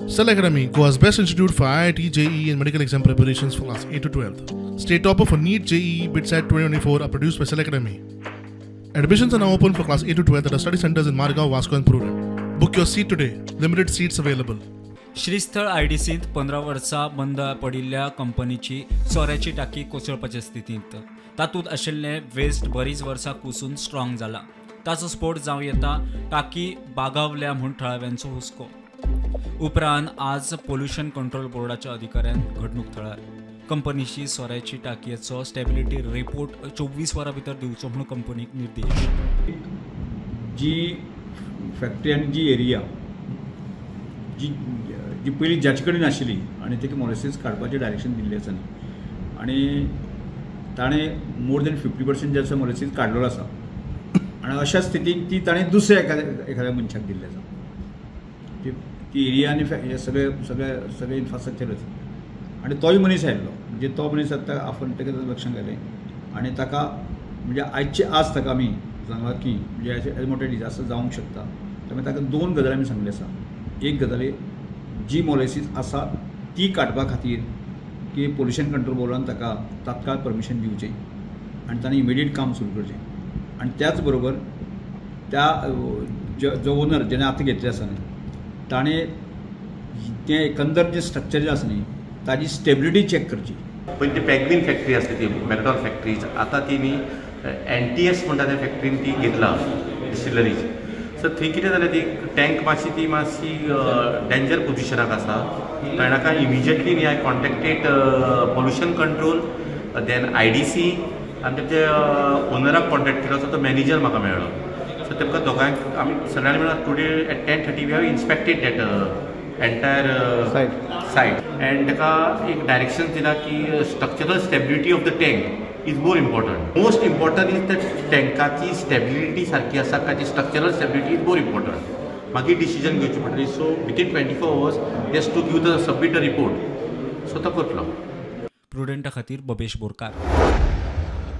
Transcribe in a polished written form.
Cell Academy, Goa's best institute for IIT, JEE and medical exam preparations for class 8 to 12. State topper for NEET, JEE, BITSAT 2024 are produced by Cell Academy. Admissions are now open for class 8 to 12 at our study centers in Margao, Vasco and Prudent. Book your seat today. Limited seats available. Shristhal आयडीसींत 15 वर्सां बंद पडिल्ल्या कंपनीची सोऱ्याची टाकी कोसळपाच्या स्थितींत. तातूंत आशिल्लें waste बरीच वर्सां कुसून स्ट्रॉंग जाला. ताचो स्फोट जावं येता. टाकी बागावल्या म्हूण थळाव्यांचो हुस्को. उपरांत आज पोल्युशन कंट्रोल बोर्डाच्या अधिकाऱ्यान घडणूक थळार कंपनीची सोऱ्याची टाकयेचो स्टेबिलिटी रिपोर्ट 24 वरां भितर दिवचो म्हूण कंपनीक निर्देश. जी फॅक्टरी आनी जी एरिया जी जी पयलीं जाचे कडेन आशिल्ली आनी ताका मोलेसीस काडपाचें डायरेक्शन दिल्लें आसा न्ही, आनी ताणें मोर देन 50% जे आसा मोलेसीस काडलेलो आसा आनी अशा स्थितीन ती ताणें दुसऱ्या एखाद्या मनशाक दिल्लें आसा. ती एरिया आनी हे सगळे सगळे सगळे इन्फ्रास्ट्रक्चर आसा आनी तोय मनीस आयिल्लो, म्हणजे तो मनीस आतां आफोवन ताका लक्षांत घालें आनी ताका म्हणजे आयचे आज ताका आमी सांगलां की म्हणजे अशें मोठें डिजास्टर जावंक शकता. त्यामुळे ताका दोन गजाली आमी सांगले आसा. एक गजाली जी मोलेसीस आसा ती काडपा खातीर की पोल्युशन कंट्रोल बोर्डान ताका तात्काळ परमिशन दिवचें आनी ताणें इमिडिएट काम सुरू करचें. आनी त्याच बरोबर त्या जो ओनर जेणे आतां घेतलें आसा न्ही ताणें तें एकंदर जें स्ट्रक्चर जें आसा न्ही ताजी स्टेबिलिटी चॅक करची. पयलीं ती पॅगवीन फॅक्टरी आसली, ती मॅकडॉल फॅक्टरी, आतां ती न्ही NTS म्हणटा त्या फॅक्टरीन ती घेतला डिस्टिलरीज. सो थंय कितें जालें, ती टँक मातशी ती मातशी डेंजर पोजिशनाक आसा. कारणाका इमिजिएटली न्ही I contacted pollution control, then IDC आनी तेमचे ओनराक कॉन्टेक्ट केलो. सो तो मॅनेजर म्हाका मेळ्ळो. सो तेमकां दोगांयक आमी सगळ्यांनी मेळून today at 10:30 we have inspected that entire site and ताका एक डायरेक्शन दिला की structural stability of the tank is more important. Most important is त्या टँकाची स्टेबिलिटी सारकी आसा काय ती structural stability is more important. मागीर डिसिजन घेवची पडटली. So within 24 hours has to give the submit a report. So तो करतलो. प्रुडंटा खातीर बबेश बोरकार.